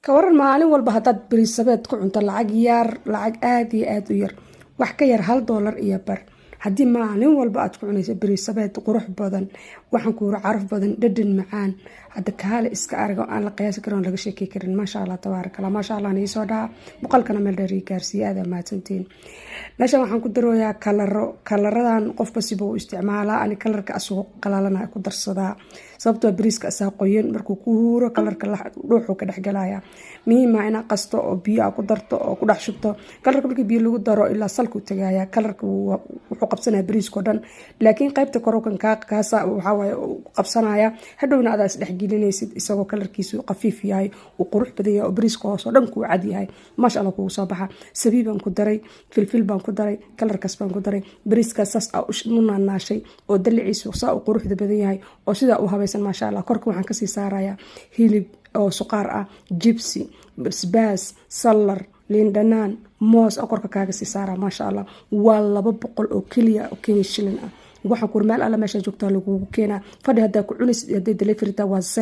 Ka waran maalin walba haddaad bariisabeed ku cunto lacag yar, lacag aada iyo aada u yar, wax ka yar $1.50? Haddii maalin walba aad ku cunayso bariisabeed qurux badan, waxaan kuura caraf badan, dhadhan macaan, hadda kaale iska arag oo aan la qiyaasi karin oo laga sheekey karin. Maasha Allah, tabaaraka Allah, maasha Allah. Niisoo dhaha boqolkana meel dheer ii gaarsiiya. Aada mahadsantiin. Meeshan waxaan ku darooyaa kalaro. Kalaradan qofba siba u isticmaalaa. Ani kalarka asagoo qalaalana ku darsadaa, sababtoo bariiska asaa qoyan. Markuu ku huuro, kalarka dhuuxuu ka dhexgalaya. Muhiima inaa qasto oo biyo a ku darto oo ku dhex shubto kalarka. Markii biyo lagu daro, ilaa salkuu tagaya kalarka, wuxuu qabsanaya bariiskao dhan. Laakiin qaybta korokan kaasa waxawaaye qabsanaya. Hadhowna adaa isdhexgelinaysid isagoo kalarkiisu qafiif yahay, uu qurux badan yahay oo bariiska hoos oo dhan kuu cad yahay. Maasha Allah, kugu soo baxa. Sabiib baan ku daray, filfil baan ku daray, kalarkaas baan ku daray. Bariiskaas saas aa u naanaashay oo daliciisu saa u quruxda badan yahay oo sidaa u habaysan, maasha Allah. Korka waxaan kasii saarayaa hilib oo suqaar ah, jibsi, basbaas, salar, liin dhanaan, moos a korka kaaga sii saara. Maasha Allah, waa 200 oo keliya oo Kenya shilin ah. Waxaan kur meel alla meesha joogtaa lagugu keenaa. Fadhi haddaa ku cunaysid, hadday delivery taa waa.